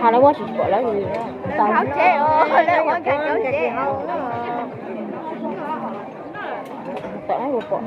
Hos lawv muab tsis pom lawv li. Tau. Tau lawv pom.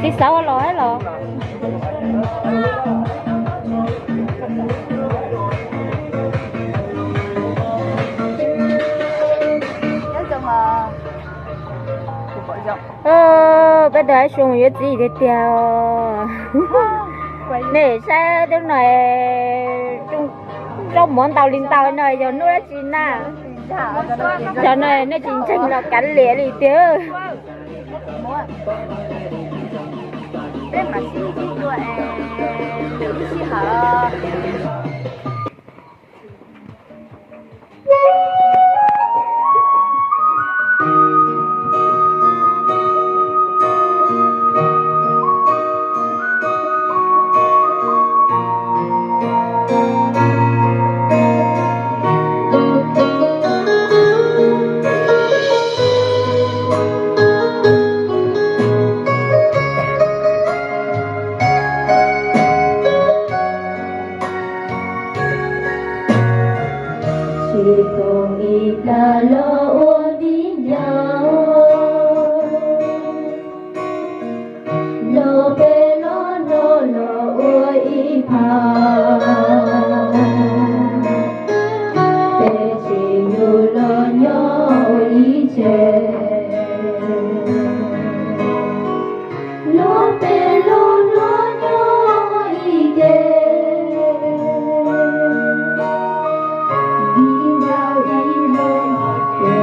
Txiv xav ua los los. Peb tau zoo yuav txiv tiag tiag. Nej saib tus no, zaub mov ntau li ntau no yog hnub dab tsi na? Cov no nej tsis ntseeg los kav liam li tiag. Tsis tau ib plag los ua viv ncaus, los peb los no los ua ib phav, peb tsis yug los nyob ua ib tse. Los peb los no nyob ua ib tse, viv ncaus ib zaug.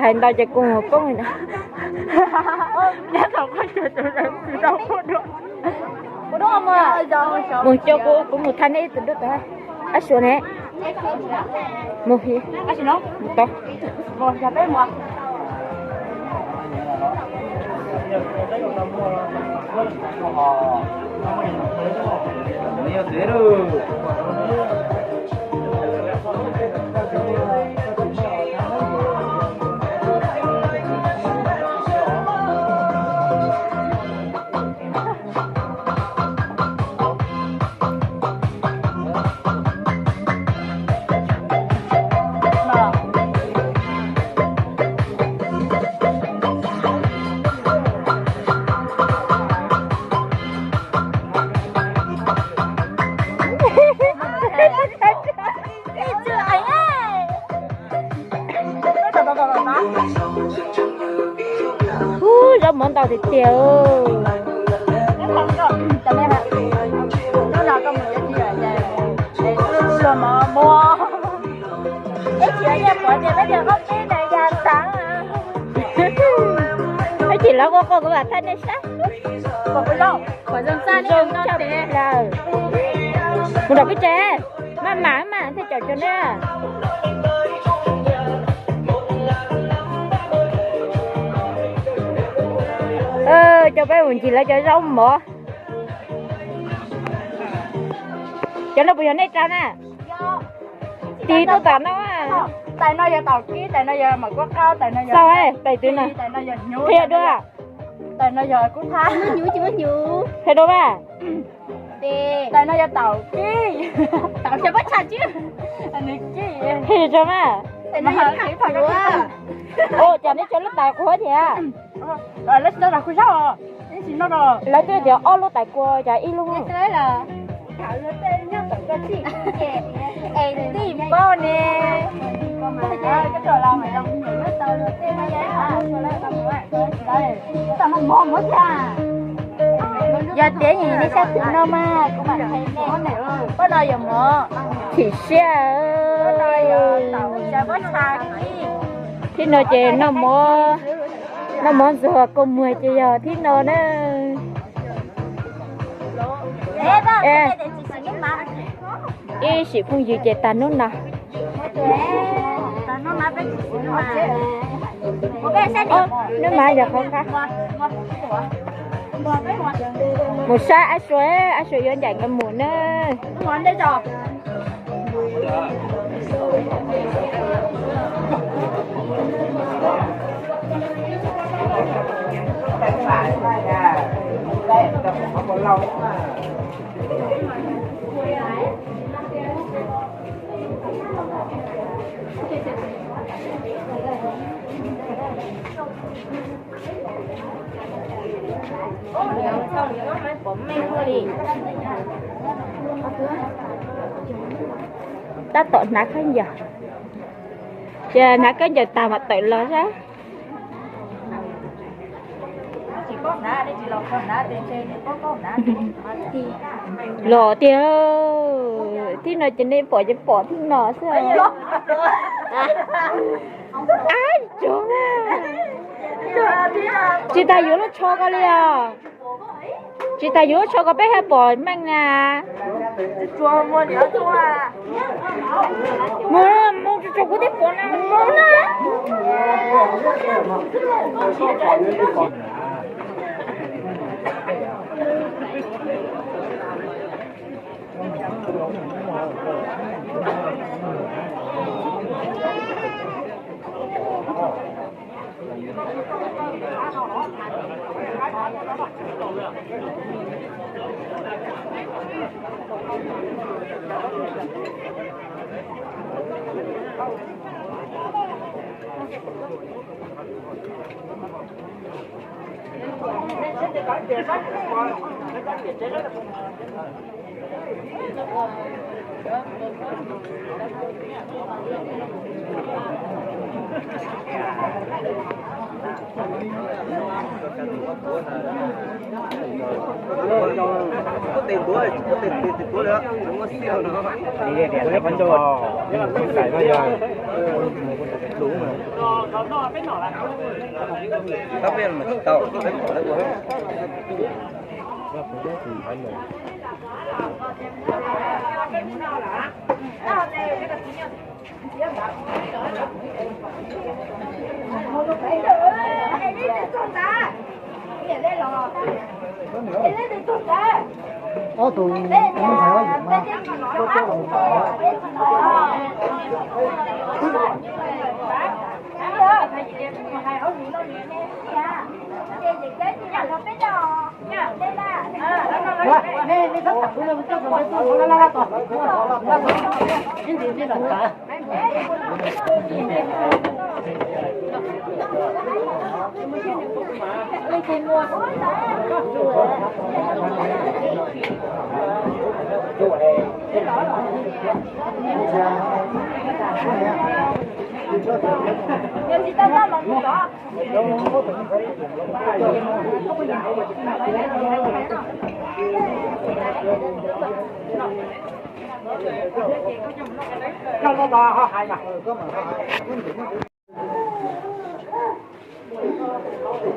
Hais ntau ces kuv mus poob li na. Mus coj kuv, kuv mus thaj neb ib tug duab tod. Ab suav ne. Mus tod. Ub, zaub mov ntau tiag tiag. Peb chim lawv quaj quaj kuv mam thaj nej saib. Zoo tshaj plaws. Mus nram peb tsev, maj mam mas thiaj caum cuag nej. Cov peb mus ncig lawv cov zaub mov. Cov no puas yog nej rau na? Tis tuaj tom no. Tais no yog taum kib, tais no yog mam kuab qaub, tais no yog, tais twg no? Qhia dua. Tais no yog kub thab. Qhia dua mas. Tais no yog taum kib. Taum xyov pob txha tsis, nws kib. Qhia tso mas. Ua cas neb tso lub tais quag thiab? Lawv twb tias ob lub tais kua cas ib lub. Es tij paub ne. Yog tias nyiam nej sab tus no mas kuv mam qhia nej. Pab no yog mov, chim siab. Thib no ces noj mov, noj mov ntxuag kua muag ces yog thib no na. Ib sim phooj ywg ces tag hnub no. Hnub mas yog qhov qab. Mus saib ab suav, ab suav yuav ncaim nkawd mus na. Tab tom hnav khaub ncaws, ces hnav khaub ncaws tag mam tawm los saib. Los tiag, thib no ces nej pom ces pom thib no xwb. Ab, tsis tas yuav lub tsho ko li os. Tsis tas yuav lub tsho ko peb thiaj pom meej na. Mus, mus tsuag tsuag kuv thiaj pom na, mus na. Ob tug ntxhais ob yim mas, nej txhob tham kuv, nej txhob tham kuv, nej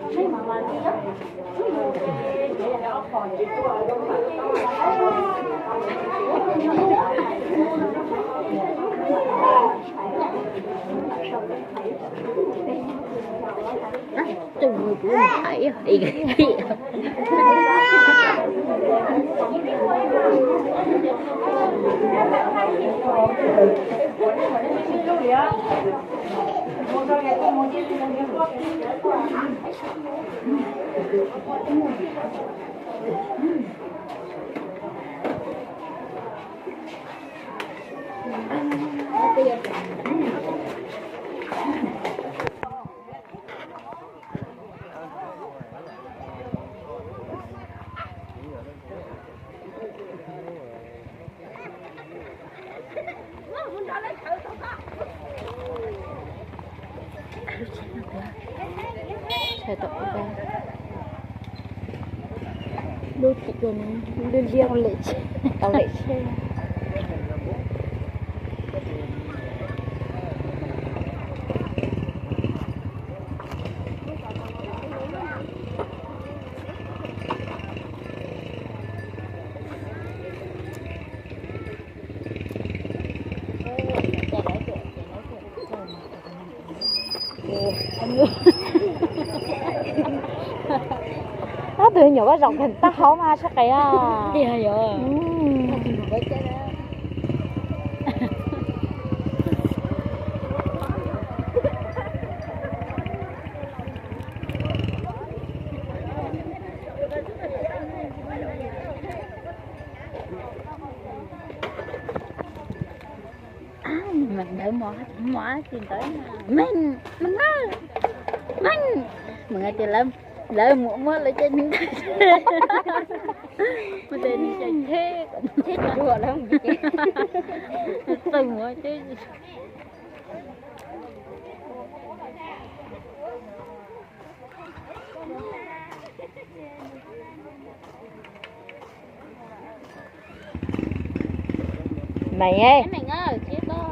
txhob tham kuv. Tus kuv hais ib Lub txiv lub liab lem tau lem tsheb. Ob tug nyuam vaj zaum kheem taub hau mas sab qis os. Meej ntawd mos, mos tsis ntawd, meej, meej na, meej, meej tias lawv, lawv mus muab lawv cov neeg ntawd, muab tej neeg cov tsheb kom tsheb tuag lawv mus ces txawj mus ces. Meej, meej, tsis tau.